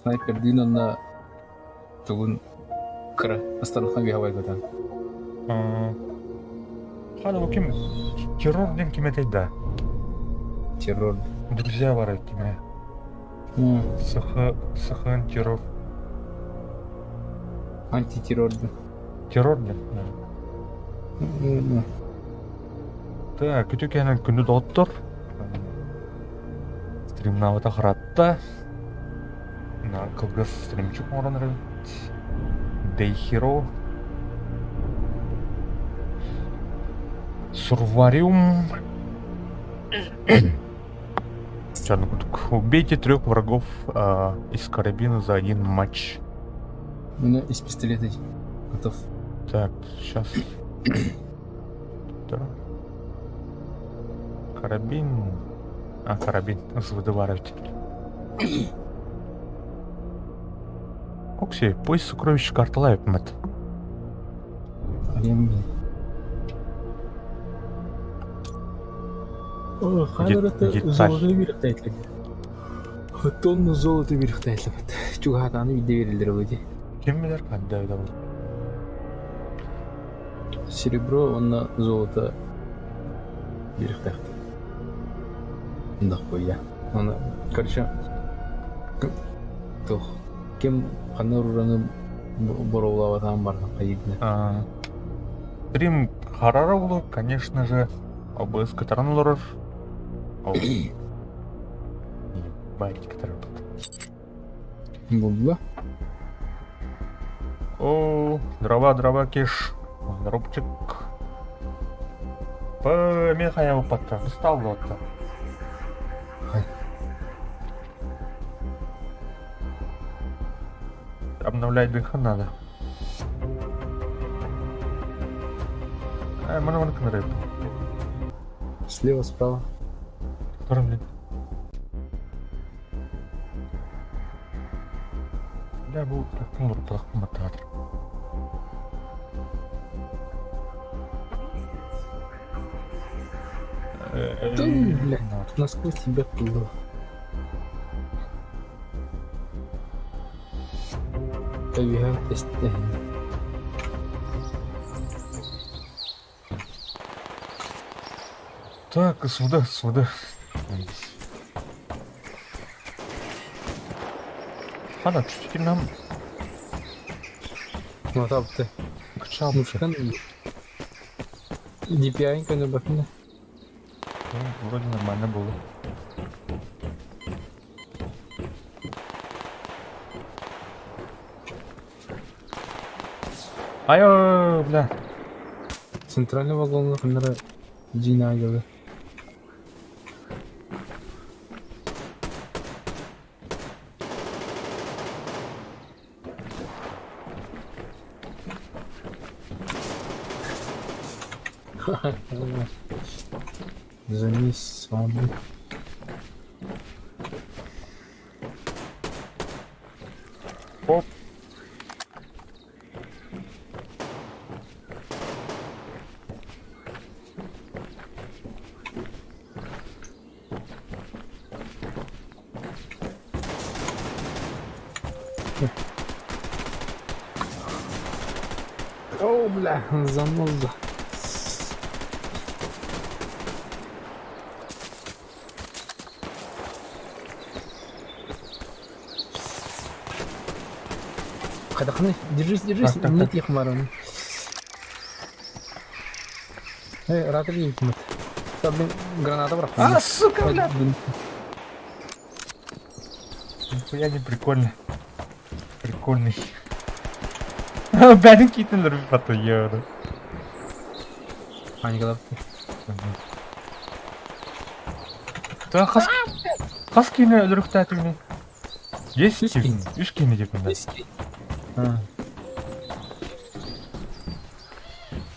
Снайпердыын онно тугун кыра астархан үһэ Хана ким террор диэн ким этэй да? Террор. Друзья бар киме. Саха Сахан террор. Антитеррор да. Террор диэн. Так, күтү кэнэн күнү доҕоттор. Стримнаабыта харатта. Кылгас стримчик оҥорон эрэбит. Day Hero. Сурвариум. Убейте трех врагов а, из карабина за один матч. У меня из пистолета готов. Так, сейчас. Так. Карабин. А, карабин. СВД Окси, поиск сокровищ карталайып мэт. Золото бириктайтла. Тонну золото бириктайтла. Чугаатаны бидде берилдер өте. Ким билер кадда бұл. Серебро уонна золото биэриэхтээхтэр. Дохуя. Аны, короче, туох ким ханна ураны боруулаабатаҕын барытын хайыырдын. Стрим харара улу, конечно же, ОБС кытаран олорор. Ебать, кытарар. Булла. О, дрова, дрова, кеш. Дропчик. Мин хайа уппатта. Устал буолта. Хай. Обновлять дыха надо. Ай, маны маны кынарайып. Слева, справа. Который, блин. Бля, бу матаатыр. Да, бля, насквозь тебя было. Кэбиһэн эстэһин. Так, сюда, сюда. Хана, чувствительно. Ну, табты. Кычал. Мушкан. DPI көнөр Ну, вроде нормально было. Ай, бля. Центральный вагон камера Динагелы. Занес слабый. Оп. О, бля, заноза. Хайдахны, держись, держись, Так, так, нет так. их марон. Эй, рад видеть, мат. Да, блин, граната брат. А, сука, бля. Нихуя не прикольно. Прикольный. Бәрін китін потуёры. Паника Та хас хас кийне өлөрөхтәтүгүнүй? Есть Үс киһини. Үс киһини диэппин да. А,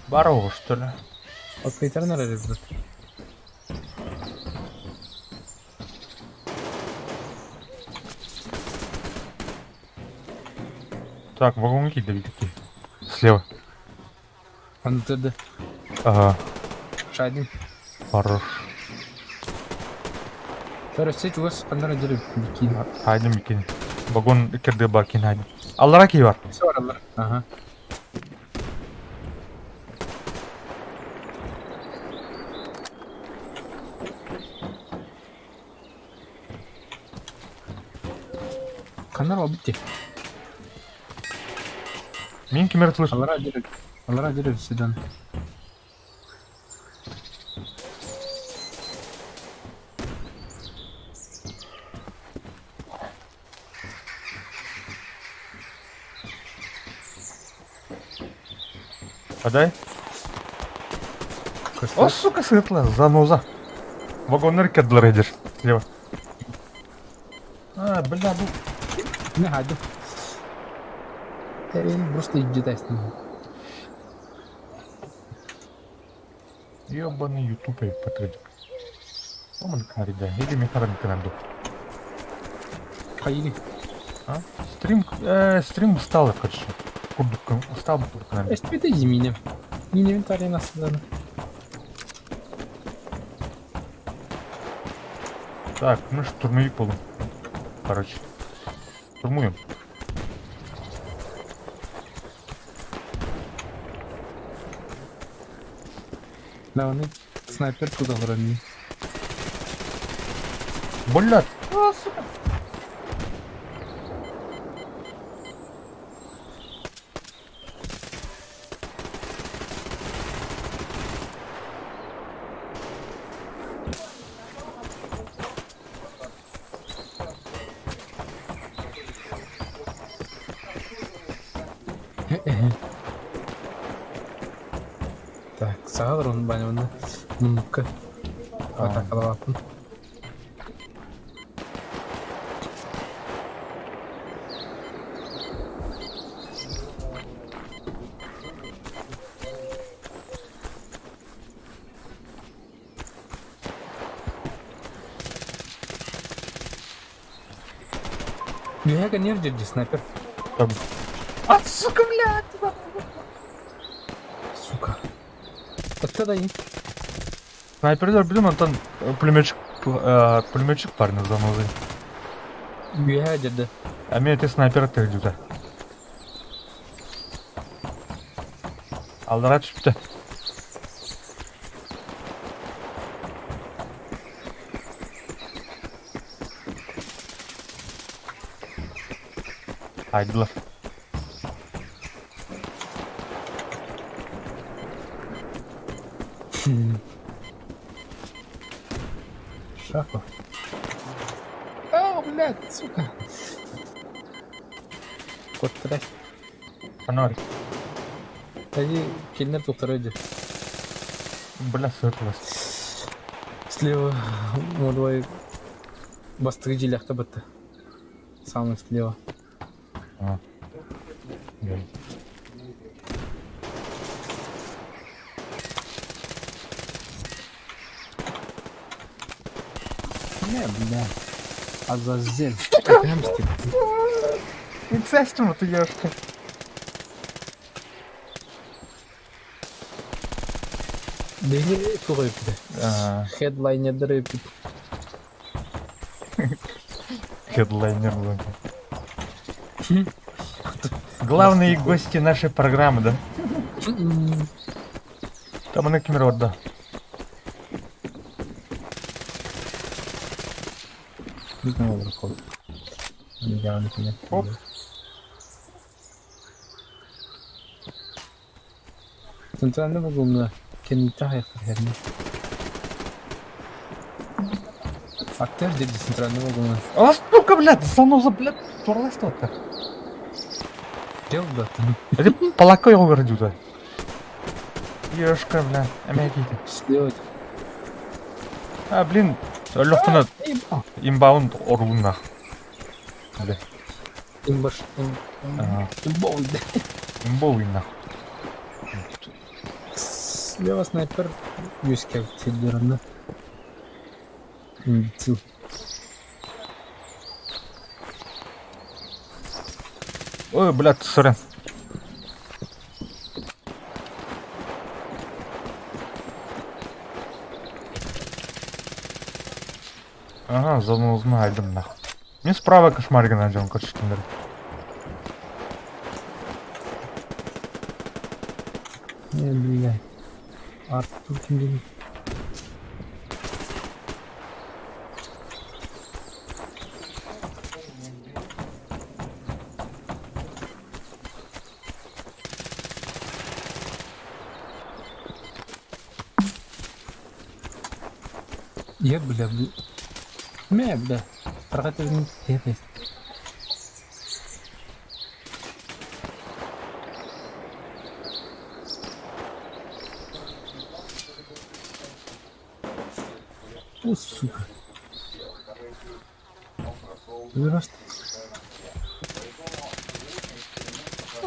Бар оҕо, что ли? Открытар нарар брат. Так, вагонки киирдэ Слева. Антд. Ага, Шадин. хорош. Короче, чугас пандара дерев бикини. Хайдым икини. Вагон кирде бар кин хайдым. Аллара ки бар. Все аралар. Ага. Канар битти. Мин кимер слышал. Аллара дерев. Аллара дерев седан. Подай. О, сука, светлая, заноза. Вагоннар кирдилер эдир. Слева. А, бля, бу. Не хады. Просто иди с ним. Ёбаный ютуб эй потреб. Оман канарида. Или мехаран канаду. Хайли. А? Стрим, стрим устал, короче. Курдук, устал курдук. Эспиде измене. Не инвентарь нас да. Так, мы штурмовик болу. Короче. Штурмуем. Да, он снайпер туда вроде. Блядь. А, сука. Так, сағыр он баня Муннукка. Атакалаваппын. Үөһэ кэннигэр дьирдьи снайпер. Там. А, сука, блядь! Сука. Отто да и. Снайпердер билим, онтон пулеметчик, пулеметчик парня занозы. Үөһэ дьирди. А меня ты снайпер тыгдюта. Алдара түспүтэ. Айдылар. Шахов. А, блядь, сука. Куттарай. Фонарь. Тани кинилэр туттара дии. Бля, сытылас. Слева молодой бастыгы дьиэлээхтэ батта. Самый слева. А. Не, бля. Азазель. Гамстер. Инцестом ты ешка. Биһиги туох эбиппит? Хедлайнердэр эбиппит. Хедлайнер был. Главные гости нашей программы, да? Там она камера, да. Оп. Центральный вагонна кэнниттэн хайахтар иһэрнэ. Актер диэри центральный вагонна. А сука, блядь, заноза, блядь, турластыватта. Дел да. Это полакой огородюда. Ешка, бля, амяките. Сделать. А, блин, легко имбаунд орунах. Бля. Имбаш. Имбоунд. Имбоуин нах. Слева снайпер үөскээбит сирдэр Имбецил. Ой, блядь, сорян. Ага, занозны айдым нахуй. Мен справа кошмарик найдем, короче, киндер. Не, блядь. Артур ким Е, бля, бля. Мэ, бля. Тарҕатыгын тиэтэс. О, сука. Вырос.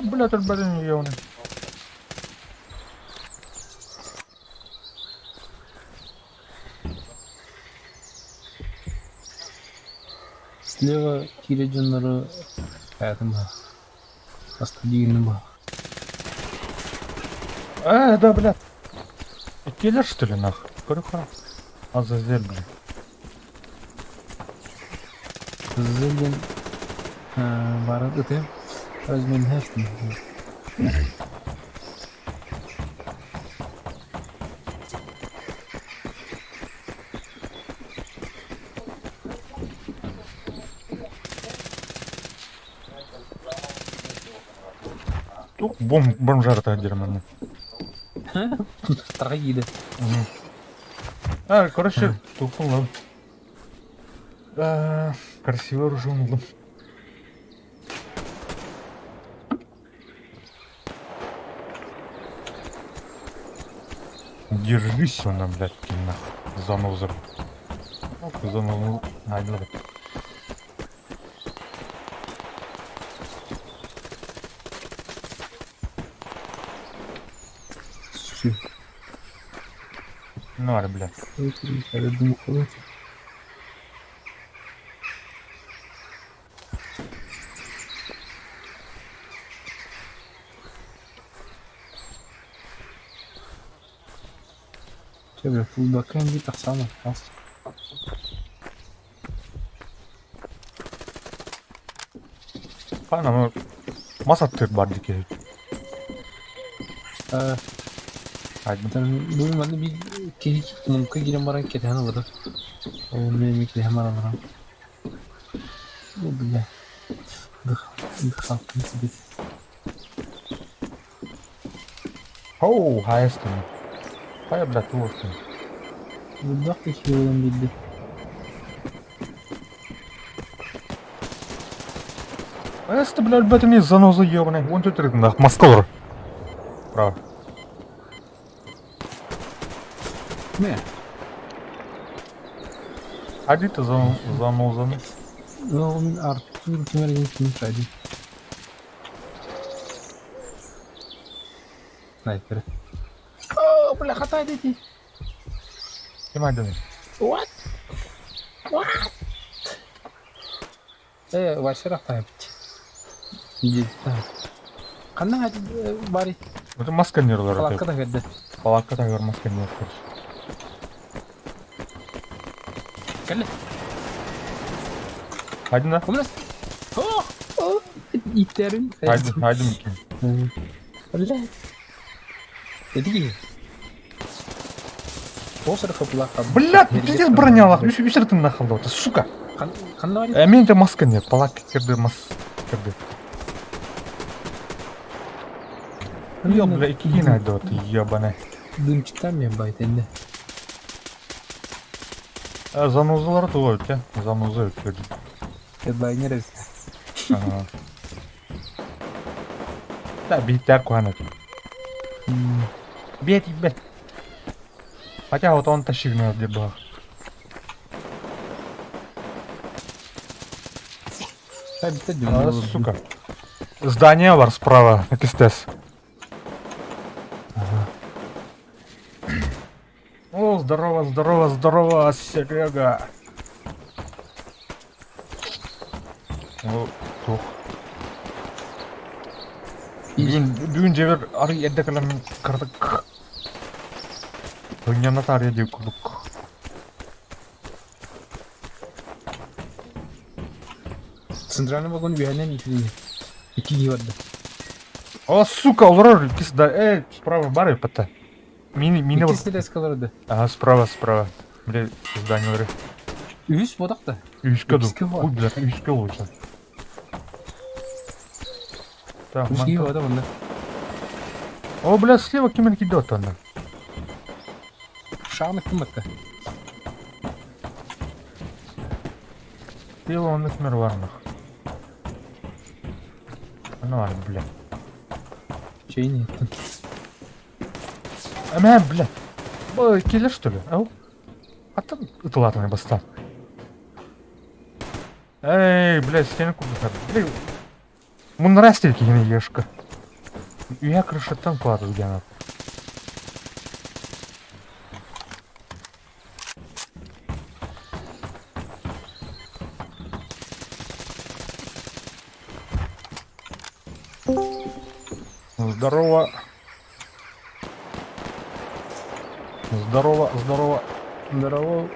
Бля, тут блин, ёбаный. Слева киирэ дьоннору хайатын баа. Бастадиыны баа. Э, да, бля. Келер, что ли, нахуй? Көрө Азазель, бля. Азазель диэн баара ытыам. Разменһэстин. Тух бом бомжара дерьмо. Трагедия. А, короче, тупо А, красиво оружие Держись она, блядь, нахуй. Заноза. Заноза. Ай, давай. Все. Ну, ар, блядь. Чэ бля, фулбакка дии тахсаама, хас. Хаана мас аттыыр бар дии киһи. Э, бу манна биир киһи мунка киирэн баран кэтэһэн олорор. Ол мен эмиэ кэтэһэн баран олорон. Бу бля, дыхалкын сибит. Оу, хайастым. Хайа бля туохтун. Бырдах да киһи буолан биэрдэ. Хайасты бля өлбөтүм заноза ебаный. Вон тут рынок. Москва олорор. Право. Не. Адита занозаны. Ну, Артур ким ким шайди. Снайпер. О, бля, хатай дети. Ким айдыный? What? What? Э, Вася рахтайбыт. Ханна бари? Это маска не олорор. Палатка да көрдө. Палатка таһыгар маска не Кэллэ. Хайдына? Умна. О! О! Иттерин. Хайдын, хайдын микин. Бля. Эдиги. Блядь, пиздец бронялах. Үс үс рытын нахалда, сука. Ханна Э, мен де маска нет, палатка кирди, мас кирди. Ё, бля, икки найду, ты ебаный. Дымчыктан мен байт энде. Э, занозалар туга өтө, заноза өтө. Хедлайнер эбит. Ага. Да, биттер куанат. Бет, бет. Хотя вот он тащил где был. А, сука. Здание бар справа, КСТС. Ага. О, здорово, здорово, здорово, Серега. О, туох. Бүгүн, бүгүн дьиэбэр арый эрдэ кэлэммин кыратык сынньана таарыйа диэбит курдук. Центральный вагон үөһэнэн итини икки киһи барда. О, сука, олорор иккис да, э, справа бар эппэтэ. Мини, мини Иккис телеска олордо. Ага, справа, справа. Бля, здание Үһүс буотах да. Үһүскэ ду. Иккискэ Ой, бля, үһүскэ лучше. Так, Үс киһи баата манна. О, бля, слева ким идет она. Шааны ким батта? Слева он их мирварных. Ну, ай, бля. Чейни иттим. Эмэ, бля. Бу киллер, что ли? Ау. Аттан ытылаатыҥ бастаан. Эй, бля, стены курдук. Бля, муннара киһини ешка. Үйэ крышаттан куатыз гена. Здорово. Здорово, здорово. Здорово.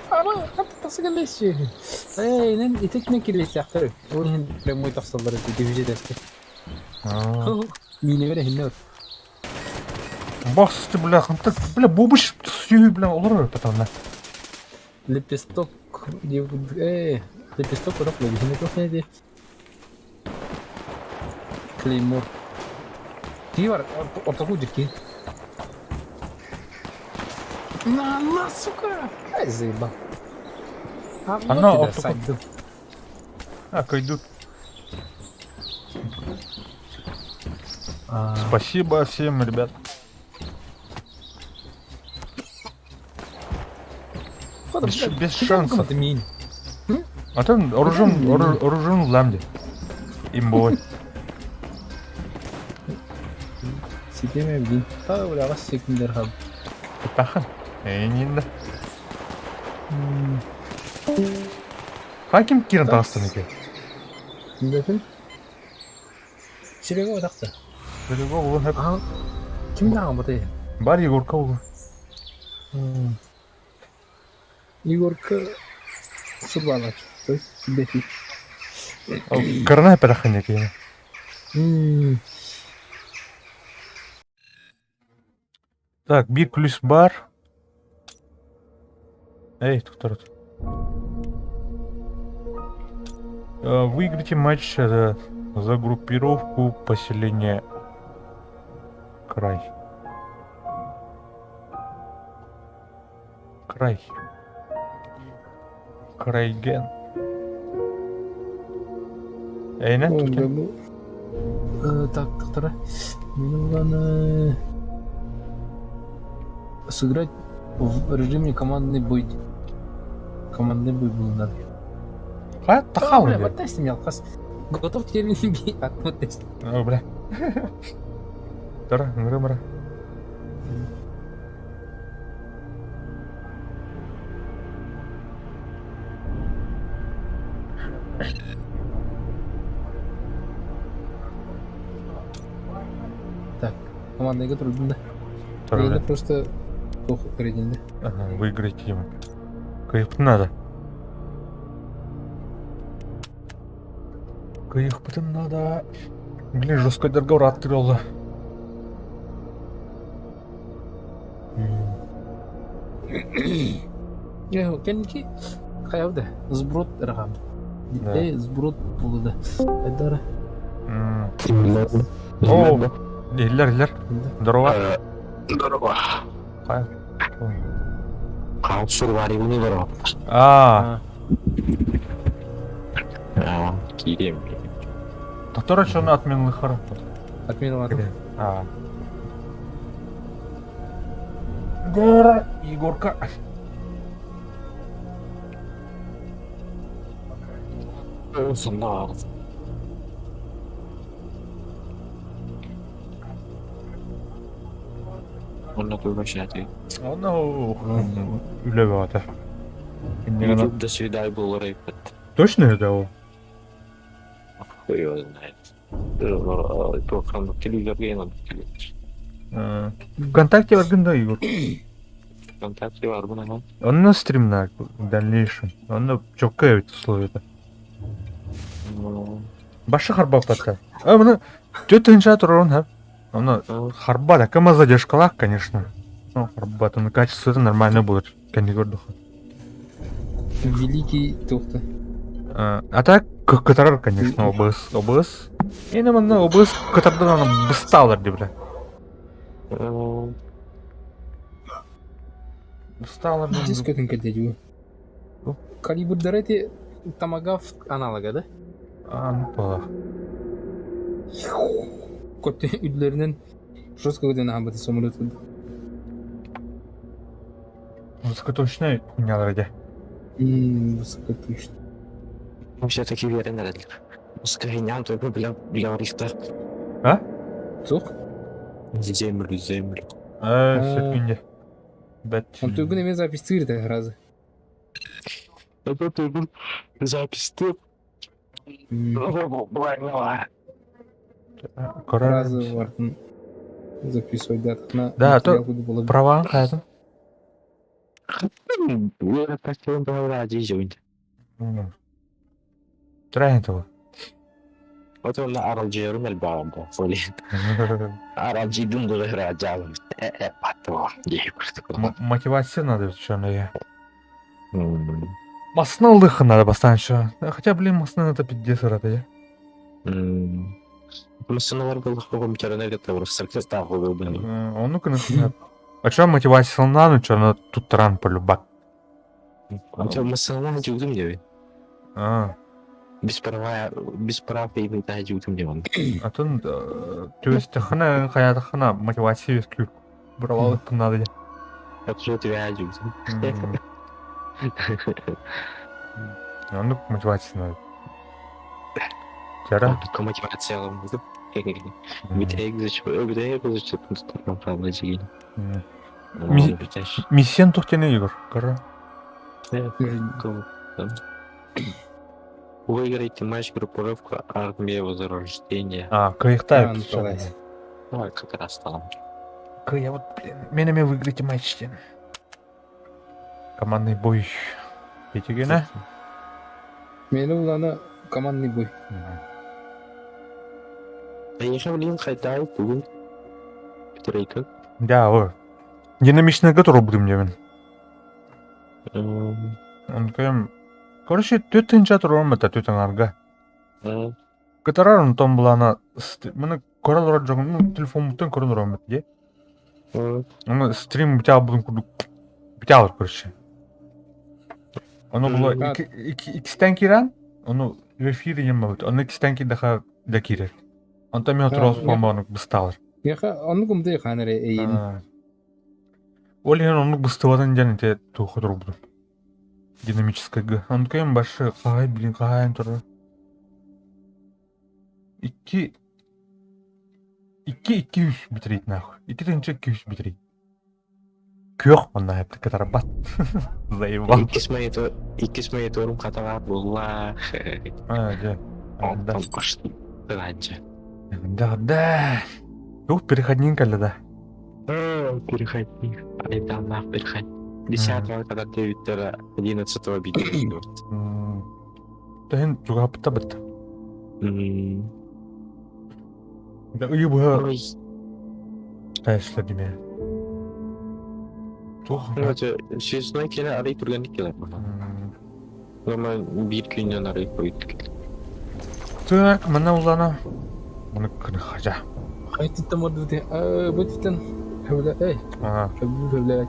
Ама хатта тахса Эй, нэн ититинэн киллиэхтээхтэр. Ол иһин прямой тахсаллар эбит дивизия Миинэбэр эһиннэ Бахс ты, бля, ханта, бля, бобыш сүһү, бля, олорор потом на. Лепесток, э, лепесток курдук логиһини туох диye Клеймор. Кии бар, ортоку дирки. На, на, сука! Ай, заебал. А, Ана вот ортоку- сайдым. А, кайдут. А, Спасибо всем, ребят. Ходом, Без- блядь, без куда шансов. ты мин? А там оружен, оружен ламди. Имбовый. Ситеме бин. Та уляга секундер хаб. Тахан. Эйнин да. Хаким кирен тастан екен. Бөкүн. Серега отакта. Серега ол хеп. Ага. Ким даҕаммытай? Бар Егорка ол. Егорка сурбаалааччы. Бэти. Кырына эпэрэх киһи. Так, биир плюс бар. Эй, тут Выиграйте матч за группировку поселения Край. Край. Крайген. Эйнен Бу так, тохтора. Мин уланы сыграть в режиме командный бой. Командный бой был надо. Хайа тахал Бля, вот тест алкас. Готов термин би от тест. О, бля. Тара, мыра-мыра. Так, командныйга турдум да. Енді просто плохо көредінде. Ага, выиграть ему. Кайф надо. Кайф надо. Блин, жестко договор открыл. Кэнники хайавда сброд ырҕам. Э, сброд буолла. Айдара. О, Иллер, Иллер. Здорово. Здорово. Хаал сурваривны здорово. А. Киирем. Который что отменил хара? Отменил. А. Гора, Егорка. Сонно. Онно туйбашааты. Онно үлэ бөҕөтө. YouTube до свидания был рэпет. Точно это ол? Хуй его знает. Туох телевизорга надо телевизор. ВКонтакте баргын да, Егор? ВКонтакте барбын ага. Онно стримна в дальнейшем. Онно чокка ведь условия-то. Башы харбаппатта. А, мына тетя инша турон ха. Онно харба да кама задержкалах, конечно. Ну, харба, там качество это нормально будет. Кандигор Великий тухта. А так, катарар, конечно, ОБС. ОБС. И манна ОБС катардан бысталар деп бля. Бысталар. Диск көтөн кэлдэ Калибрдары эти томагав аналога, да? А, ну, пала. Көт үдлеринен жестко көтөн аһабыты самолет. Высокоточная хуйнялар де. Высокоточный. Все-таки верен эрэллэр. Скриням только бля бля Рихтер. А? Туох? Землю, землю. А, секунде. Бәт. Он тугун эме запись тыырда разы. Это тугун запись ты. Разы бартын записывать да. На Да, то права хайдам. Трайнтова. Вот он на RLG элбаҕым буолуо. RLG дун дуры Мотивация надо, что я. Масна лыха надо поставить, что. Хотя, блин, масна это пиздец, рада я. Масыналар был компьютерный Он ну конечно. А что мотивация на ну что, ну тут ран полюбак. Масына жудум деп. А. Без права, без прав и жудум деп. А то, то есть хана хаята хана мотивация ключ. Брала надо. Это же тебя жудум. Ну мотивация надо. Тяра. Мотивация Миссиян тухтене Егор. Кара. Выиграйте матч группировка Армия Возрождения. А, Каихтаев. А, как раз там. Кыайабыт, блин. Мен эмиэ выиграйте матч диэн. Командный бой. Петигена. Мені улана командный бой. Эйиэхэ билигин хайдаҕый бүгүн? Бүтэрейкин. Да, о. Динамичныйга турбутум диэбин. Онкойм Короче, түөрт тыһыынча туруорум этэ түөрт аҥаарга. Кытарар онтон былаана маны көрө олорор дьоҥум ну телефоммуттан көрөн олороммут дии. Ону стрим бүтэ курдук бүтэ короче. Ону было иккистэн киирэн, ону в эфире диэн буолбут. Ону иккистэн киирдэхэ да киирэр. Онтон мен отурос буолмаҕын быстаалар. Яха оннук умдый хаан эрэ эйин. Ол иһин оннук быстыбатын диэн ити туохха турбутум. Динамическайга. Онтукайым башы хаһай билин хаһайын турар. Икки икки икки үс битрейт нахуй. Икки тыһыынча икки үс битрейт. Күөх манна эптикке тарбат. Заебал. Иккис монитор, иккис мониторум хатаҕа буолла. А, дьэ. Онтон тыһанча. Да, да. Тух переходник кэллэ да. Переходник. Айдааннаах переходник. Десятого, когда девяттера, одиннадцатого видео. Тэһин чугаһаппыта бытта. Да ыйы быһа ташлар диме. Туох Сүүсүнэй кэлэ арый түргэнник кэлэр. Уонна биир күнүнэн арый хойут кэлэр. Так, манна улана. Маны кыны хажа. Хайтыттан барбыт бытыттан хөбүлэ эй. Хөбүлэ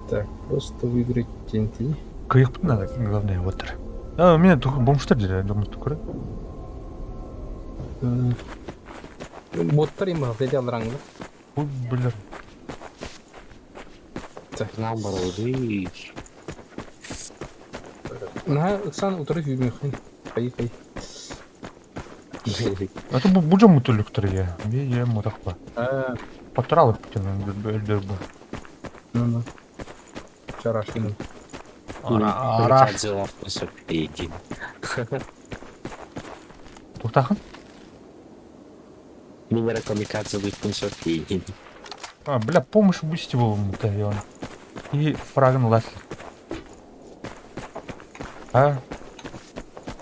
Так, просто выиграть TNT. Кыйыппыт надо, главное, вот. А, у меня только бомжтар деді, думаю, көрө. Боттар им баҕа алраҥҥа. Бу билер. Нам барылды. Наһаа ыксаан утары сүүрүөххүн. Хайы хайы. Это бу бу дьон мутуллуктар я. Би я мутахпа. Патрал өлдөр бу. Ну, Вчерашний. Ара. Туохтаахын? Минера камикадзе выпунсопейгин. А, бля, помощь бусти буолуммута он. И фрагын ылар. А?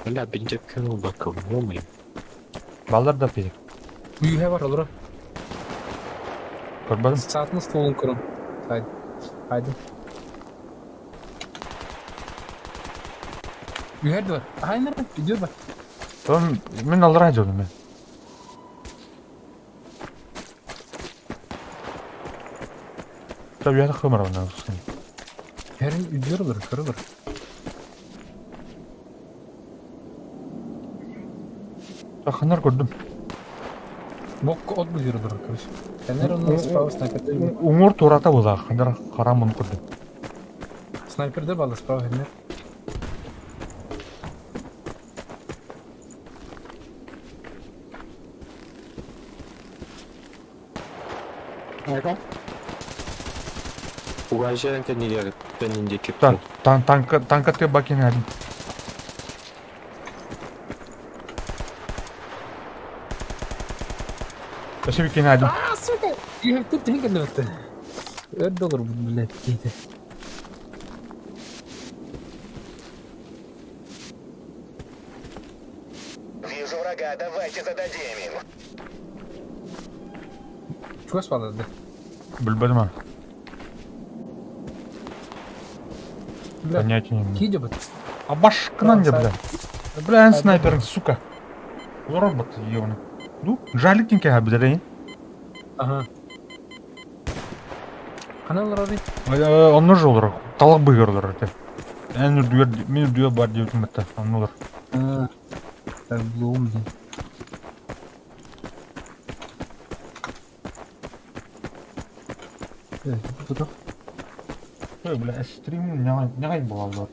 Бля, бинтепкен бакым, ё Баллар да пиздец. Үйүһэ бар олоро. Көрбөтүм. Саатын стволун көрүҥ. Хайды. Хайды. Үһэр бар. Хайнар, идет бар. Том мин аллара дьонум мен. Та үһэр хымар онна. Үһэрин үдүөр бар, көрө бар. Ханар көрдүм. Бокко от быһыыр бар, короче. Кэнэр онно справа снайперде. Уҥуор туората буолаа, ханар харамын көрдүм. Снайперде балы справа хэнэр. Угажан кэннигэр кэннинде Тан тан танка танка ты бакин один. Спасибо, Геннадий. А, сука! Я тут деньги это. Доллар, блядь, какие-то. Вижу врага, давайте зададим им. Чугас балады. Билбэтим. Бля, Понятия не имею. киде бит. А башкынан де, бля. Бля, снайпер, сука. Робот, ёбаный. Ну, жалик кэ билэрин. Ага. Ханан олорор Онно же олорор. Талах быгар олорор этэ. Эн үрдүгэр, мин үрдүгэр бар диэбитим этэ. Онно олор. Так, блум, блин. Тутах. Ой, бля, стрим нягай буолаллар.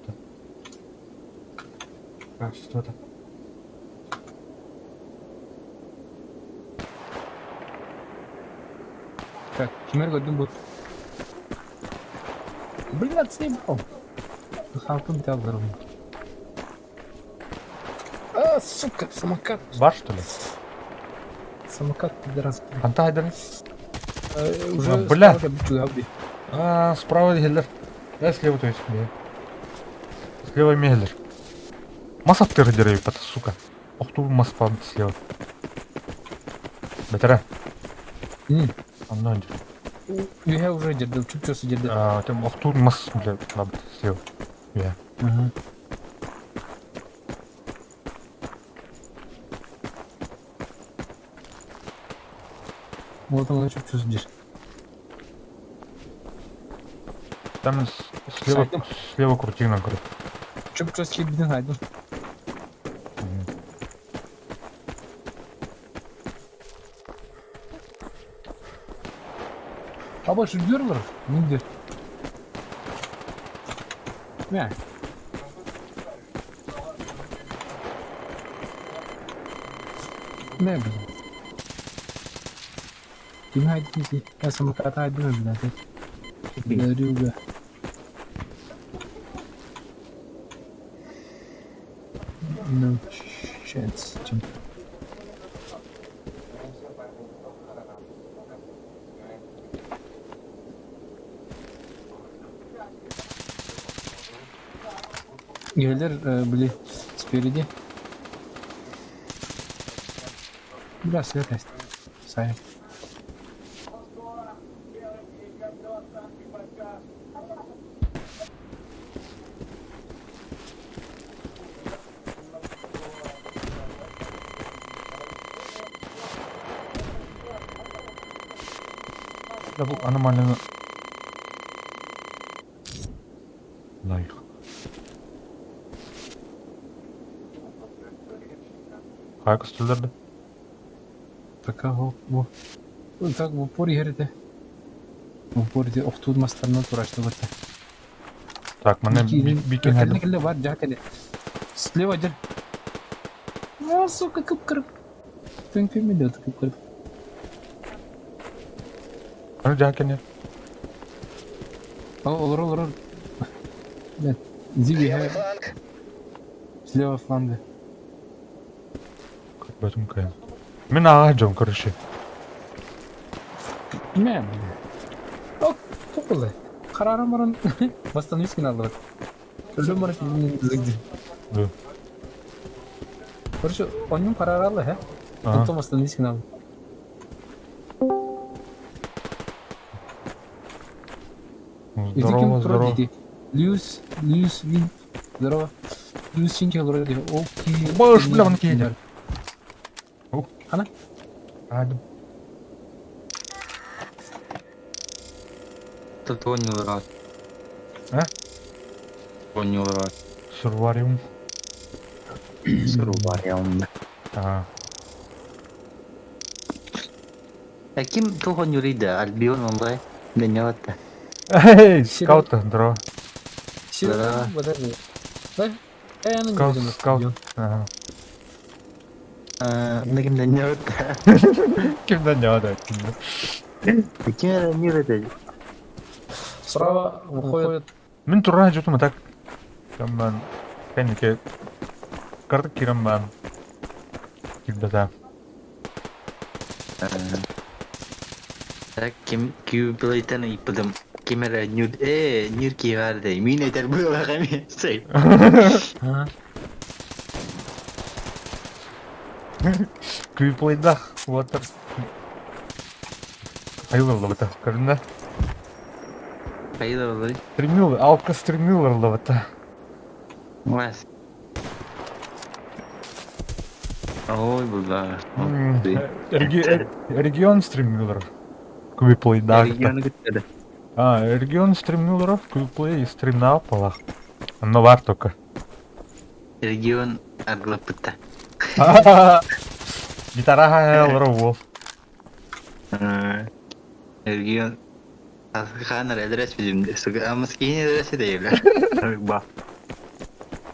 Качество-то. Так, кимэр көрдүм бут. Блядь, съебал. Дыхалкын бит А, сука, самокат. Бар, что ли? Самокат пидорас. Ханта айдары? Уже Бля! А, справа иһэллэр. Да, слева, то есть, бля. Слева эмиэ Мас аттыыр деревья, сука. Охтуу мас слева. Бэтэрэ. Онно Үһэ уже дердил, чуп-чусы дердил. А, там охтуур мас, бля, слева. Үһэ. Вот он чуп-чус дир. Там слева, слева крутина, говорит. Чуп-чус кирбидин хайдым. А больше дюрлер? Нигде. Мя. Мя, блин. Ким хайдын Я самокат хайдын, блядь. Дарюга. No chance. Гелер, были спереди. Бля, свет есть. Сай. Да бу аномальный... Лайк. Хайа көстөллөр Пока во, во. Так в упор иһэрите. В упор ити охтууд мастарынан тураштыбыт. Так, маны бикин Кэллэ кэллэ бар жаа кэллэ. Слева дер. А, сука, кып-кырып. Түҥкүмү кып-кырып. Аны жаа кэннер. Олор, олор. Нет, Зиби, Левый фланг. Слева фланга. Бөтүм кыйын. Мин аға жом, короче. Мә, бля. О, топылы. Карарым баран восстановить надо. Өлөм баран зыгды. Да. Короче, он караралы, хэ? Потом восстановить надо. Здорово, здорово. Льюис, Льюис, Вин. Здорово. Льюис Чинки вроде. Окей. Баш, бля, он кейдер. Ана? Адым. Тут понял раз. А? Понял раз. Сурвариум. Сурвариум. А. А ким тухон юрида? Альбион онлай. Да не вот. Эй, скаут, здорово. Да. Подожди. Да? Скаут, скаут. Ага. На ким да не вот. Ким да не вот. Ким не вот. Справа выходит. Мин туран жутум так. Там кэннике картык кирен бан. Килбата. Так ким кюблейтен иппыдым. Ким эрэ нюр нюр киеварде. Мин этер буолаха ми. Сей. Кюплейдах вот. Айылыр Көрүнэ. Айылыр. Стремил, алка стремилер лавата. Вас. Ой, бля. Регион стримилеров. Квиплей, да. Регион где А, регион стримилеров, квиплей и стримнал палах. Но вар только. Регион Арглапыта. Гитара вол. Регион Ханар адрес видим, сука, а москве адрес это Ба.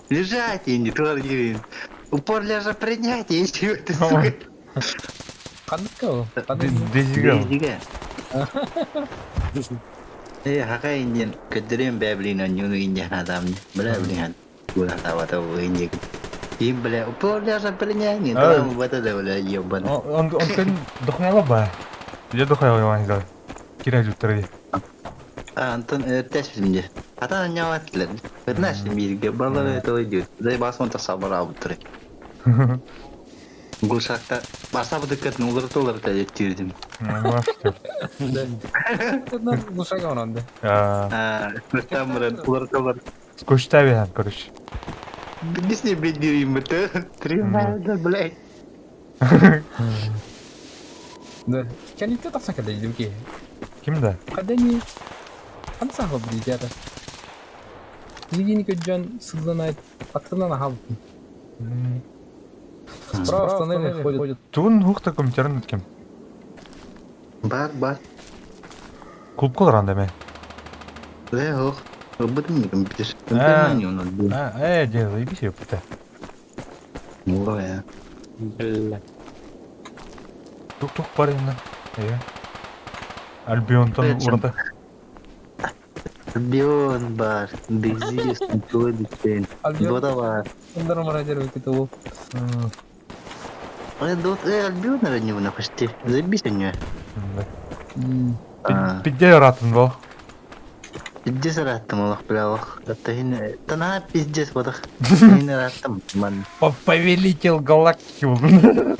Лежать, инди, туар гирин. Упор ляжа принять, и чего ты, сука. Каныкка Дезигал. Дезига. Хака индин, көдөрен бәблин онюну индин адам. Бля, блин, куда тавата инди. Им, бля, упор ляжа принять, не там вот это, бля, ебаный. Он он көн дохуяла ба. Я дохуяла его не. Кире жүттер. Антон өртәс бизде. Ата анняваттылар. Знаешь, бирге балалар это идет. Дай басман та сабыра буттыр. Гулшакта баса быдыккатын улырты улырты деп тирдим. Глушак оранды. Там улырты улырты. Скучтави, короче. Объясни, блядь, дерьмо, ты. Три блядь. Да. Кәнитте тапсан кәдә иде Ким да? Кадәни. Ханса хоп дидә. Билигини көдҗан сылдан атынан ахал. Справа в тоннеле ходит. Тугун хух компьютерин ким? Бар, бар. Клубка олоран деме. Да, ох. Робот не компьютер. Компьютер не у нас был. А, де, заебись ёпта. Ой, Бля. Тук-тук бар инде. Э. Альбионтон урда. Альбион бар. Безиес, Антоиден. Дота бар. Ондар мара дер өтө ол. Дот, Альбион, наверное, не почти. Забейся у него. Пидде ратын бол. Пиздец раттым олох, бля, ох. Тана пиздец бодох. Хин раттым, ман. Повелитель галактики.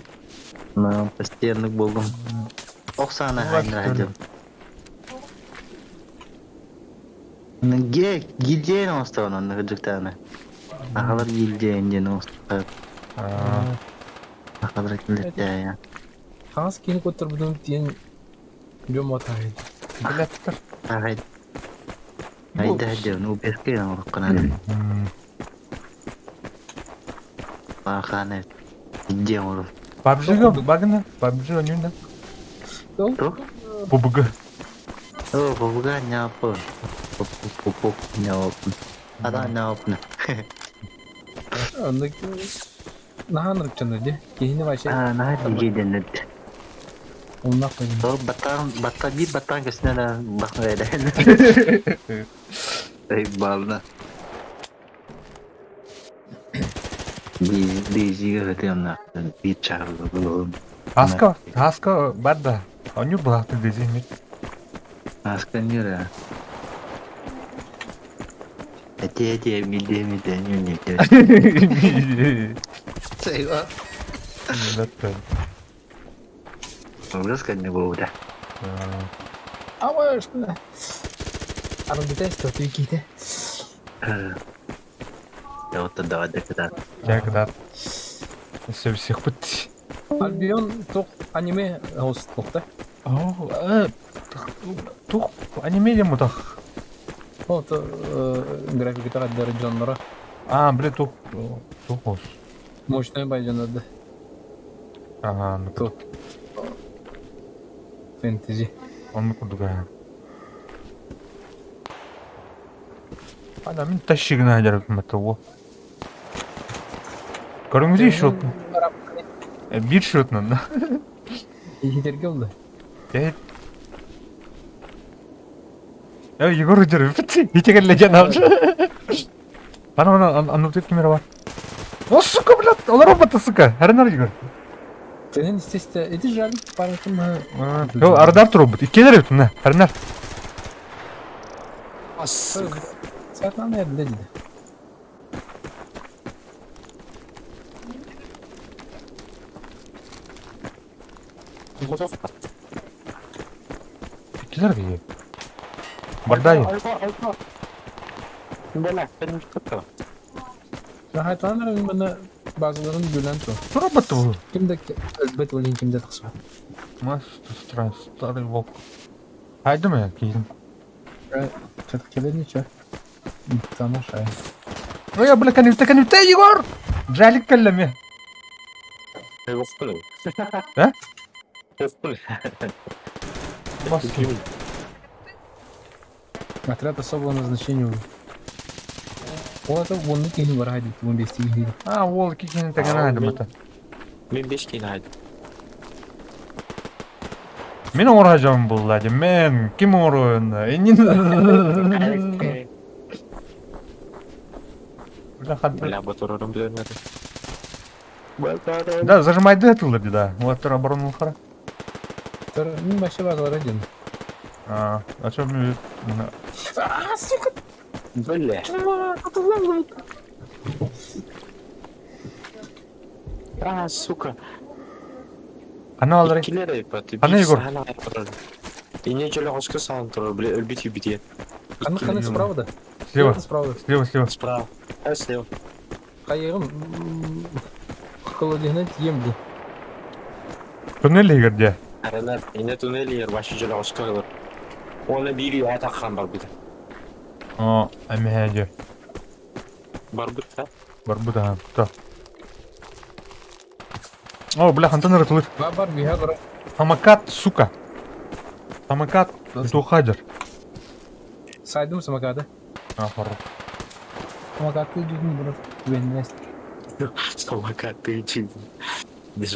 На, постоянно болдум. Оксана хайнра Ге, гильдияны оставын онны хыджыктаны. Ахалар гильдия индияны оставын. Ахалар гильдия. Хас кини көтөр будун тиен жом атай. Блядь, Ахай. Айда хадя, ну берке олыққанан. Аханы. Гильдия олы. PUBG багына, PUBG ойнойн да. PUBG. О, PUBG няпы. PUBG няпы. Ада няпы. Онда нахан рыкчаны де. Кихини вообще. А, нахан гиден. Онна койдум. О, батан, батан, бир батан көсүнө да бакмайды. Эй, бална. Бизиге өтө бир чагы. Хаска, хаска бар да. Оню булакты дезин. Хаска нюра. Эте эте миде миде ню не. Сайва. Ужас не было, да. А что? Арбитесто ты ките. Да вот давай да когда. Я когда все всех пут. Альбион тух аниме хост да? О, тух аниме дем тах. О, то графика тара Джоннора. А, бля, тух тух хос. Мощная байжанады. Ага, ну Тух. Фэнтези. Он кудуга. Ана мин тащигна дерек метого. Көрүңүз шот. Бир шотнан. Хитерге oldu. Э. Э, Егор өтөр. Итегелле жана. Ана ана аны тек камера бар. О, сука, блядь, олар робота, сука. Харнар Егор. Сенин естественно, эти жаль, паркым. Йо, ардар робот. Иккелер өтүн, на. Харнар. Сатан dedi. Иккелер дии. Бардай. Rahatlanırım bana bazılarının gülen to. Робот бу. Kimde elbet olin kimde taksa. Маш старый волк. Хайды мы кийдим. Чатык келе ничего. Тамаша. Ой, бля, канюта, канюта, Егор! Жалик калламе. А? Отряд особого назначения. Ол это онны кихин бар хайды, 15 кихин. А, ол кихин тагана хайды мата. Мен 5 кихин хайды. Мен оңор булла мен ким оңор Энин. Бля, хат. Бля, батурурум билер. Да, зажимайды этылды да. Олар оборону хара. Тор, мен башы базалар один. А, а что мне... А, сука, Бля. А, сука. Хана алары. Килер айпат. Хана Егор. Ине чөлө хоско саан турар, бля, өлбүт юбит. Хана, хана справа да. Слева, Справа. слева, слева. Справа. А, слева. Хайыгым холодильник емди. Туннель Егор где? Аралар, ине туннель ер башы чөлө хоско кылыр. Оны бири атакхан бар бит. О, амиһээдьэ. Бар бит та. Барбыт аха. То. О, бля, хантан ырытылыр. Бар бар биһа бар. Самокат, сука. Самокат тухадер. Сайдым самокаты. А, хоро. Самокаты жүзүн бурат. Веннес. Самокат ты чи.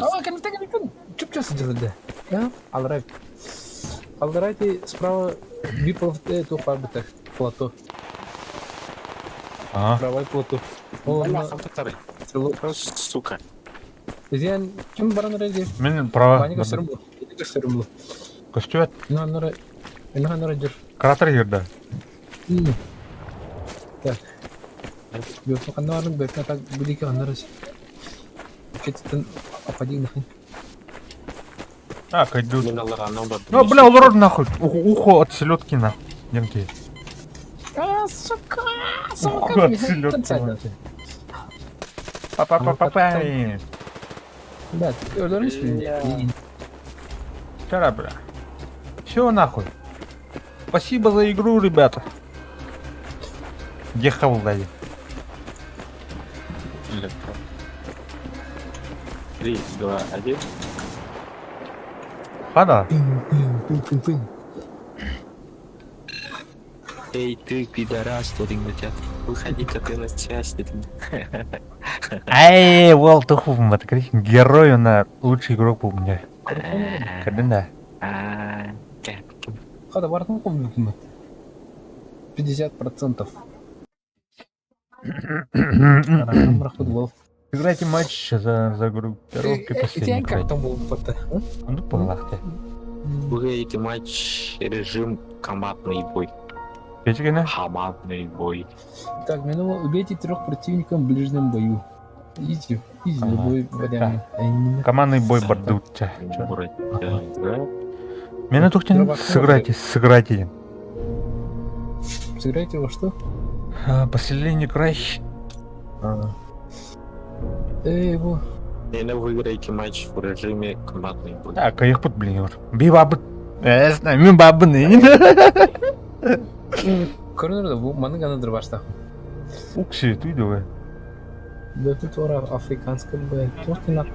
А, кэнниттэн кэнниттэн чуп-чуп сылдьыллар. Я, алрайт. Алрайт и справа биир туох баар бытар. Плато. А, Правай плато. Ол Бля, онно хантан село. Сука. Изиэн ким баран эрэ дии? мен права. Ваня көстөрүм бу. Көстөрүм бу. Көстүбэт. Инна инна дьыр. Кратер Егорда. Так. Бөпө ханна барын бөпө так билики ханнары. Кетиттен апади нахын. А, кайду. Мен алларынан бар. Ну, бля, олорор нахуй. Ухо, ухо от селедки на. Немки. А, сука! Ухо от селедки. Па-па-па-па-па. Да, өлөрүмүз Бля. Вчера, бля. Все нахуй. Спасибо за игру, ребята. Где хавал дали? 3, 2, 1. Хада? Пын-пын-пын-пын-пын. Эй, ты, пидорас, дедиң Выходи-ка ты на связь, дедиң. Ай, уол туху Герой на лучший игрок был у меня. Когда? А, Хада бартын ком бүкүмөт. 50%. Рахмат бол. Играйте матч за группировки последний. Итен как там был бата? Ну, палахте. Выиграете матч режим командный бой. Печкина? Командный бой. Так, минула убейте трех противников в ближнем бою. Изи, изи, Ага. любой вариант. Командный бой бардутча. Да. Меня тухтин сыграйте, сыграйте. Сыграйте во что? А, Поселение край. Эй, его. Или выиграете матч в режиме командный бой. Так, а их под блин. Би бабы. Э, ми бабы не. Көрүнөр бу маны гана дырбашта. Укси, ты давай. Да тут ора африканская б. Тут на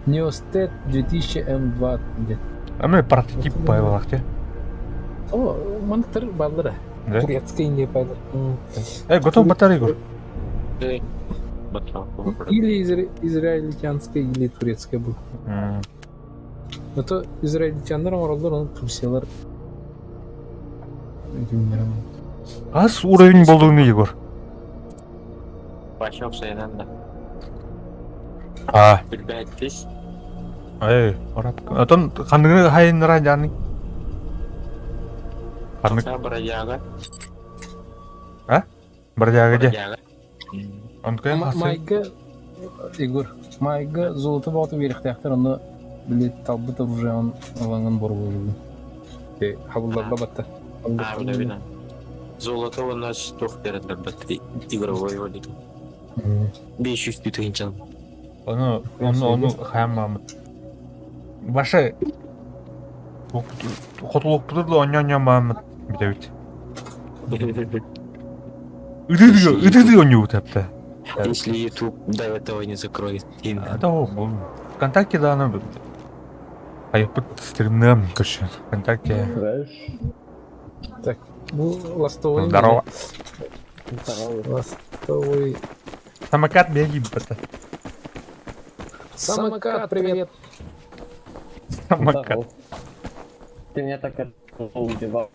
Неостет 2000 М2 где. А мы прототип появилахте. О, мантыр баллары. Да? Турецкая не баллар. Э, готов батарейку. Эй, батал. Или израильтянская, или турецкая был. Но то израильтяндар оңороллор, оны турциялар. Bilmiyorum. Аз уровень болдугуну Егор. Башок сайынан да. А, Билбәттис. эй, орап. Атон хандыгы хайын жаны. Ханнык Та бродяга. бродяга де. Бродяга. Онкайын хасы. Майга, Егор, Майга золото болту берихтяхтар, оны билет талбыт оружие он алаңын бор болду. Э, хабылдарда батта. А, бля, бля. Золото у нас тух берендер батри. Игровой валит. 500 тысяч. Оны, оны, оны хайын мамыт. Башы. Хотулук бутурлу оньон мамыт. Битебит. Ыдыды, ыдыды онью тапта. Если YouTube до этого не закроет. Да, бұл ВКонтакте да аны Айыппыт стримнем, короче, ВКонтакте. Так, бу ластовый. Здорово. Ластовый. Самокат беги, бата. Самокат, привет. Самокат. Ты меня так это убивал.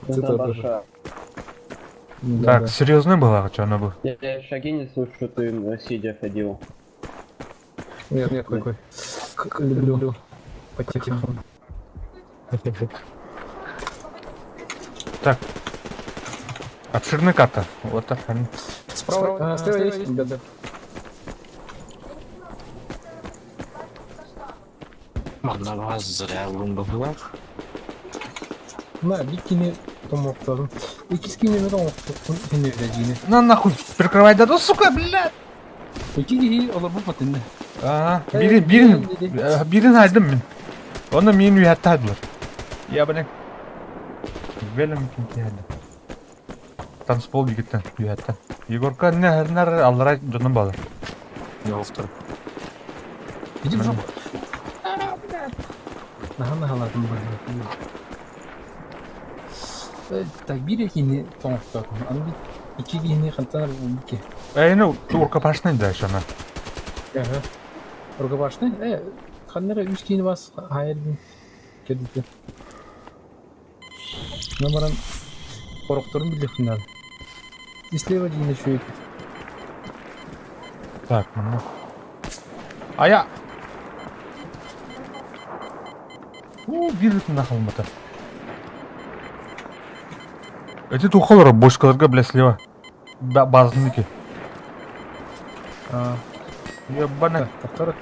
Ты Это тоже. большая. Так, серьезно было, что она был? Я шаги не слышу, ты сидя ходил. Нет, нет, какой. Как люблю. По-тихому. Так. Обширная карта. Вот так. Справа, слева есть, да, да. Манна вас зря быһыылаах. На, бикини томоктадым. Иккис кинини тоҥоктоттум синнердиини. На нахуй, прикрывай да, сука, блядь! Икки киһи олорбут батынна. Ага, бирин, бирин, бирин айдым мин. Оны мин үйәтті айдылар. Я, блин. Велим кинти айдым. Танцпол дигиттен, үйәттен. Егорка не хәрнәр аллара дьонум балар. Yoxdur. Иди в жопу. Наһаа наһалаатым Так биир киһини тоҥохтоотум. Аны бит икки киһини хантан булбут ки. Э, ну, рукопашный дальше она. Ага. Рукопашный? Э, ханнара үс киһини бас хайырдын кэлбитэ. Ну баран порохторун билиэхпин наада. Слева диэн үчүгэй. Так, ну. А я... У, биир нахалмата. Эти тухолора бочкаларга, бля, слева. Да, базники. А, Ебана. так, повтор.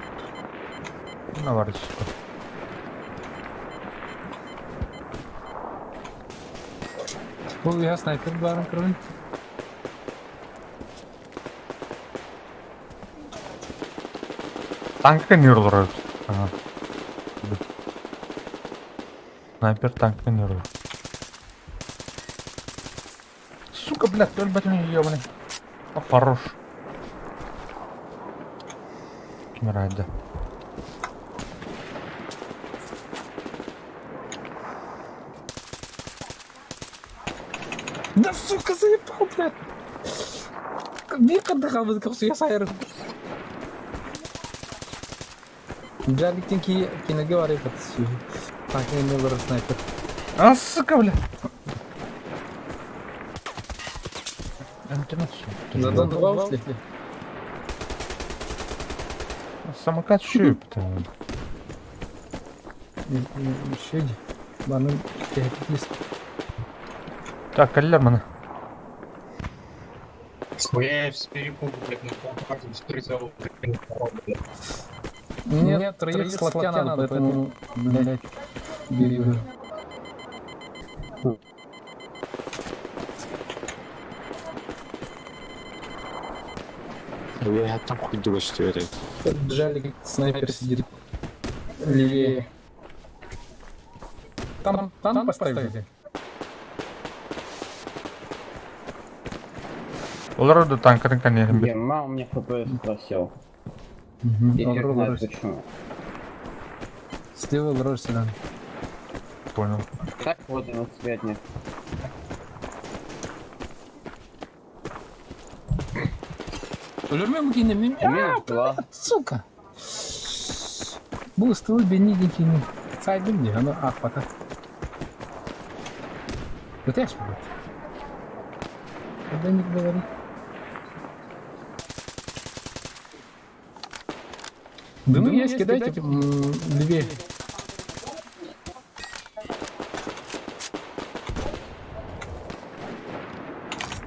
Наварить, сука. Бұл я снайпер барын көрін. Танкка не олорор. Ага. Снайпер танкка не олорор. Сука, блядь, өлбөтүн ебаный. А, хорош. Кимирайды. Да сука, заебал, блядь. Биир қырды қалбыз я сайырым. Джаликтен киноге бар епат Танкин не олорор снайпер. А, сука, бля. Интернет всё. Задон два ушли. Самокат щип. Еще Баны лист. Так, каллер мана. Хуя я с перепугу, блядь, на полпарте с прицелом, блядь, блядь. Нет, троих с локтя надо, поэтому, блядь, бери уже. Я там хоть көстүөр. Джалик снайпер сидит левее. Там, там поставили. Олар да танкарын конечно. Ема, у меня FPS просел. И хер знает почему. Слева Лрор седан. Понял. Так вот он цветник. Өлөрмө мукине мен. Минус два. Сука. Бу ыстылы бени дикини. Сайдым не, аны ахпата. Өтеш будет. Когда не говори. Дымы есть, кидайте левее.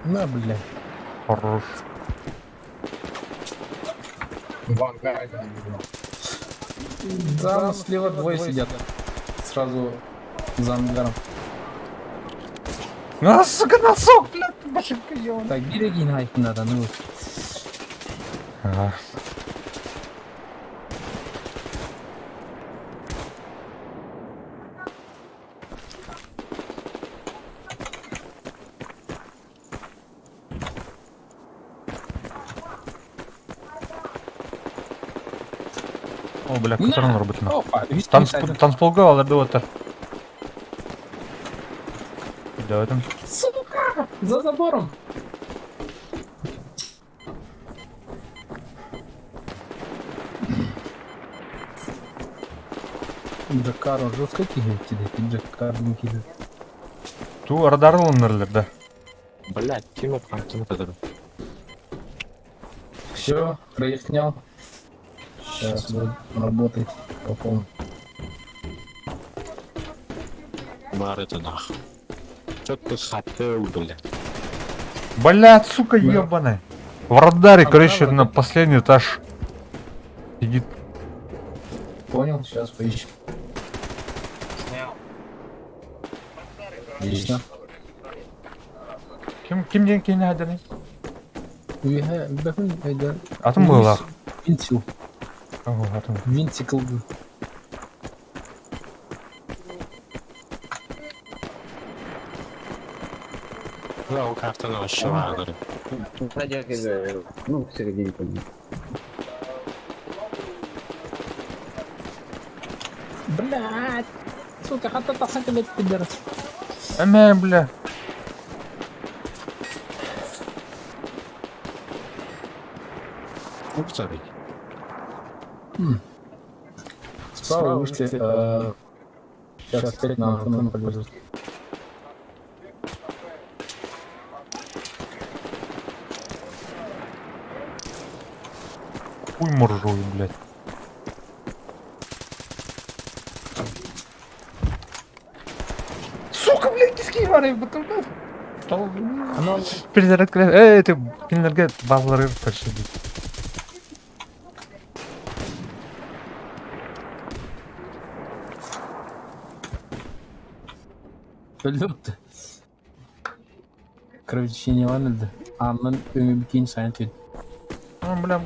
На, блядь. Хорош. В ангаре, видимо. Там слева двое сидят. Сразу за ангаром. А, сука, носок, блядь, башенка ебаная. Так, береги найти надо, ну. Ага. О, бля, которым работает. Опа, Танцполга аларды отыр. Да, там. Сука! За забором! Джакар, он жестко кидает тебе, Джакар не кидает. Ту радар алыныр да. Блядь, ким апкан кадыр. Все, троих снял. Сейчас будет работать по полной. баар этэ нах. Чё ты хотел, бля? Блядь, сука, Да. ебаная. В радаре, А, короче, да, на да. последний этаж. Сидит. Понял, сейчас поищем. Снял. Отлично. Ким, ким диэн киһини хаданы? Үөһэ бэхүн эйдэ Атын быһыылаах. Винтил. Ого, атын. Винтикл. Да, у картона вообще лагерь. Ну, в середине понял. Блядь! Сука, хата тахсан кэлэт пидорас. Эмэ, бля. Повтори. Справа вышли. Сейчас опять на антенну полезут. Хуй моржую, блядь. Сука, блядь, киски бары, блядь. Анал Перезарядка. Эй, ты кинилерге базалары көрсөдү. өлдү. Кровотечение бар өлдү. Аннан өңү бикин сайын түйд. А, бля,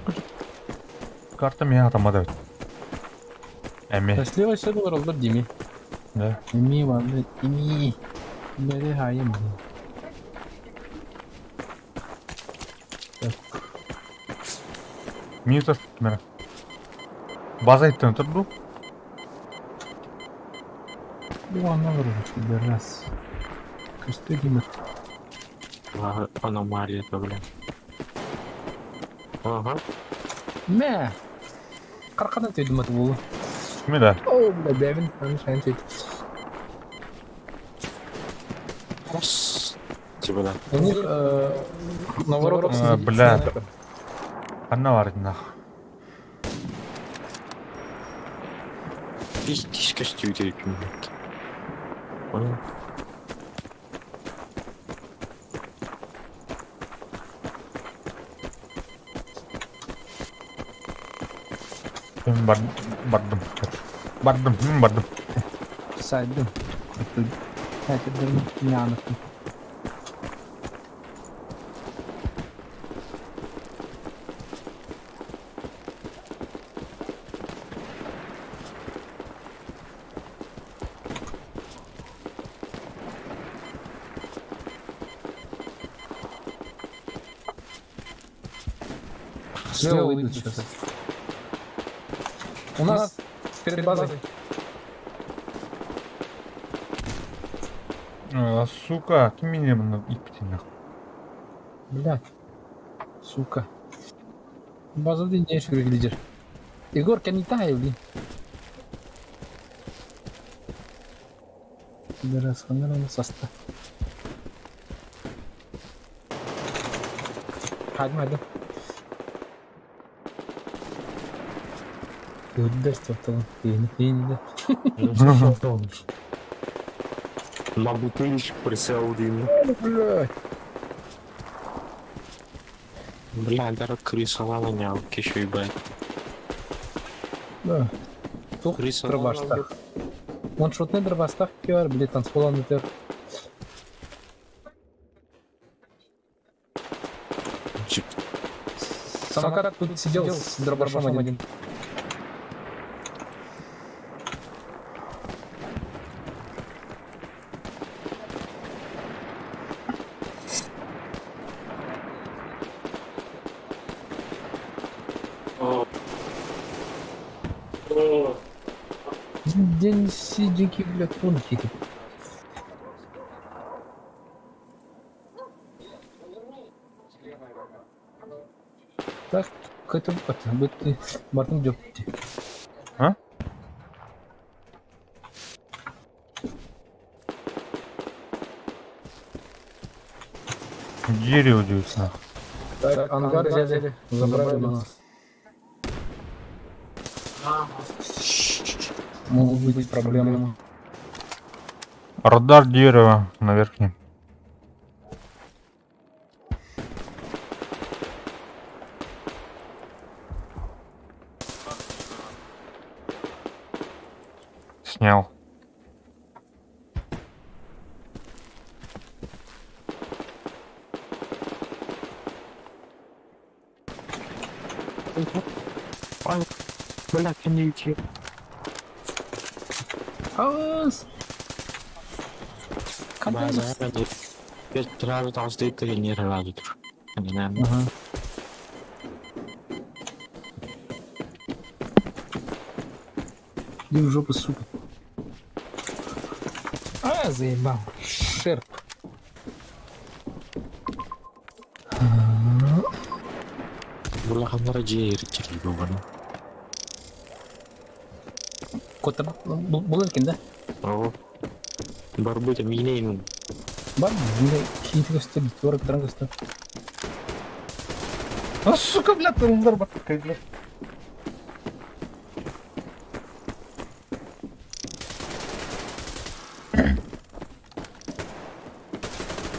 карта меня атамады. Эми. Слева все олар дими. Да. Эми бар, эми. Бери хайым. Минутер, мера. База иттен турду. Бу анна бар, пидорас. Көстө дими. Аномалия это, бля. Ага. Мә. Каркадан түйдүм аты болу. Кими да? О, бля, бәбин, аны сайын түйд. Типа да. У них на воротах А, сидит бля. снайпер. Анна бар нах. Иккис көстүү минут. Понял? Мен бар бардым. Бардым, мен бардым. Сайдым. Снайпердерин yanıttım. Слева выйдут сейчас. У нас перед базой. А, сука, ким меня мына ипти нах. Бля. Сука. База не лидер. Егор, канитай, блин. Пидорас, ханера состав. Hadi hadi. Öldüler ortadan. Yeni yeni de. На бутылочку присел один. Блядь. Бля, даже крыса нялки еще ебать. Да. Тух Крыса дробаштах. Ваншотный дробастах кер, блядь, танцполан өтер. Чип. Самокат тут сидел с дробашом один. День сиденький, блядь, тонкий. Так, какой-то вот, ты Мартин дёпти. А? Дерево дают нах. Так, ангар взяли, забрали у нас. Могут быть проблемы. Радар дерево на верхнем. Снял. Бля, кэнники. Аас! База, Сразу там стоит тренер радует. Ага. Иди в жопу, сука. А, заебал. Шерп. Улаханнара дьиэ ирчирий буолан. Кота булан ким да? Оо. Барбыта миинейн. Бар, бile кийити көстөр, туора туран көстөр. А, сука, блядь, тыллар бар. Блядь.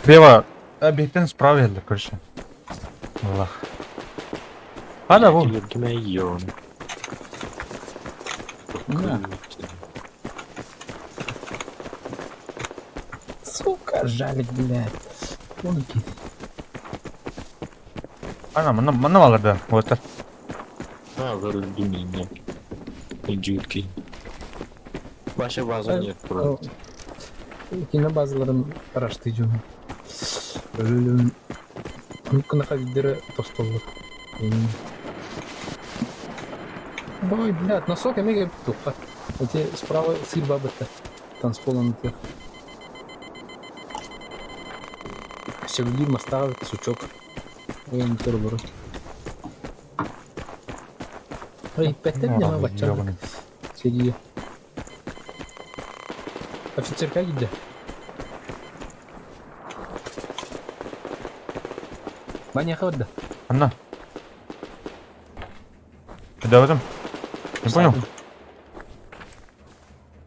Слева, объектен справа, короче. Аллах. А, да, вон. Йон. На. Сука, жалик, блядь. Вон кийити. Ана, манна, манна баларда. Вот. А, вроде Идиотки. Ваша база нет просто. Кино базаларын карашты жона. Өлүм. Кынаха виддere тостоллар. Ой, блядь, носок эмеге тухха. Эти справа сыр бабыта. Танцполон тех. Сөбүлүүр мастаҕа сучок. Ой, тур Ой, пэттэн нема бачча. Серия. Офицер как иди? Ваня хода. Анна. Куда в этом? Не понял?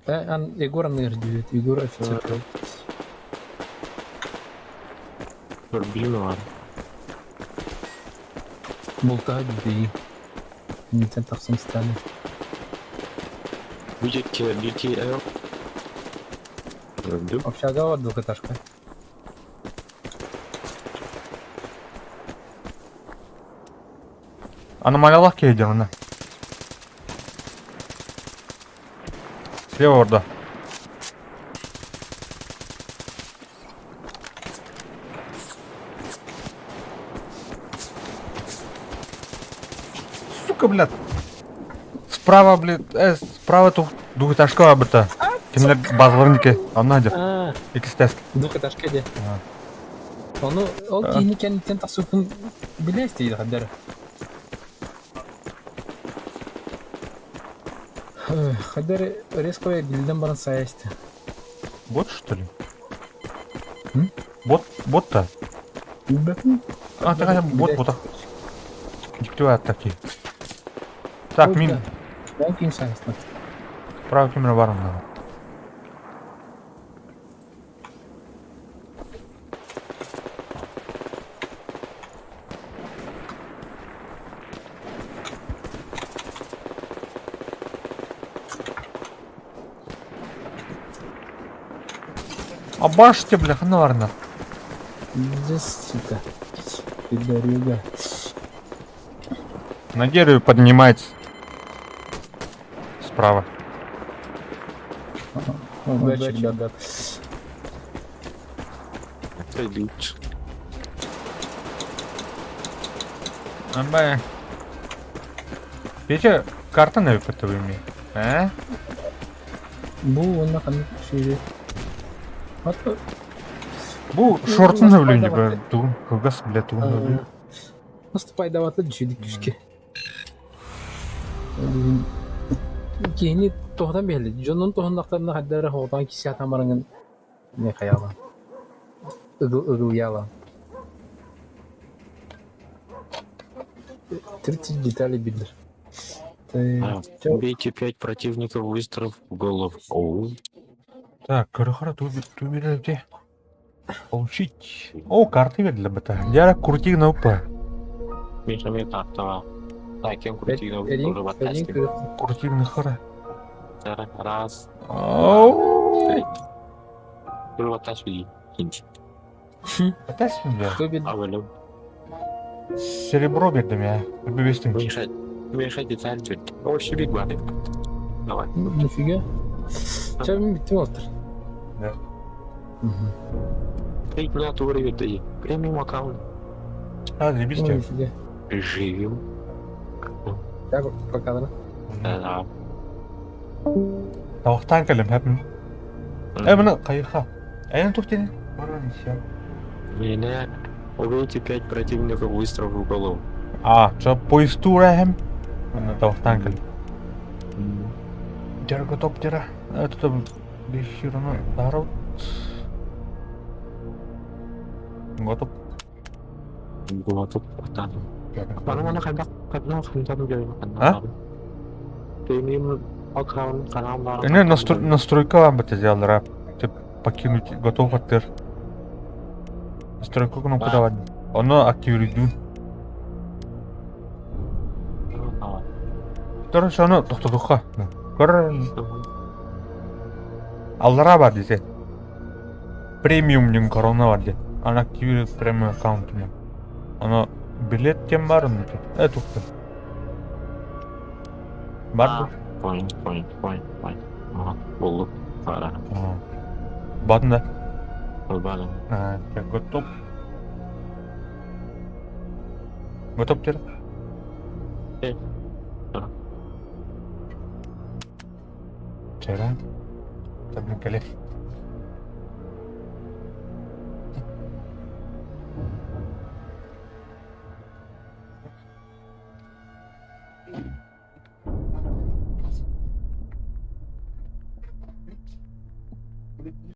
Да, ан Егор наверное, Егор офицер. Проблема. Бултаа дии. Нитен тахсан станы. Будет бити Общага var двухэтажка. Аномалиялах кейдер мына. Слева орда. Сука, блядь. Справа, блядь, справа тут двухэтажка абыта. Кинилер базаларыники. Анна дер. А, Икс тест. двухэтажка де. Оны ол кийини кенниттен тахсыппын билээс дейді хаддар. Хаддар резко билден баран саясты. Бот, что ли? М? Бот, бот-то. Билбеппин. А, такая бот, бота. Диктуя атаки. Так, мин, Ол кийин саясты. право камера баром надо. А баште, бля, ханарна. Здесь, сука. Пидорюга. На дереве поднимается. Справа. Удачи, ребят. Пойдут. Амбай. Петя, карта на ПТВ Э? Бу онна ханнык шире. Ата Бу шортын өвлөнді бі. Тугун, кылгас, бля, тугун өвлөнді. Наступай даваты düşürdük күшке. Киһини тоһдан биһили. Дьонун тоһуннахтарына хаддара хоҕутан киси атамарыңын не хаяла. Ыгыл ыгыл яла. 30 деталей билдер. Убейте 5 противников выстрелов в голову. Оу. Так, көрөхөрө туу биэрэр Получить. О, карты бердилер бата. Яра крути кнопка. Миша мне картова. Так, кем крути Один, кнопку, один, Крути нахара. Раз, Оу. три. Рыбаташвили. Хинч. Батас мен Кто бед? А вы Серебро бердим я. Бебестің. Миша, Миша деталь чуть. О, щебик бары. Давай. Ну, Нифига. Сейчас бітті олтыр. Да. Три дня туры ты. Премиум аккаунт. А, заебись тебе. Нифига. Живем. Я пока, да? Да. Тавақтан кәлем, хэпім. Э, мына қайықа. Әйін туқтен. Баран ися. Меня убейте пять противников выстрел в голову. А, чо поезду рэхэм. Мына тавақтан кәлем. Дерго топ дера. Это беширunu дарут. Готов. Готов. Mana-mana kadang kadang kadang jadi А? Премиум аккаунт канал бар. Не, настройка вам бы сделал, Ты покинуть готов оттыр. Настройка кнопку А. давать. Оно активирует. Короче, оно тохтодуха. Кор Аллара бар десе. Премиум ден корона бар де. Аны активирует премиум аккаунт Оно билет тем бар онда. Э, тухты. Бар А. Понял, понял, понял, понял. Ага, болды. Пора. Батын да. Бары. А, так, готов. Готов теперь? Э, да. Вчера. Там на коле.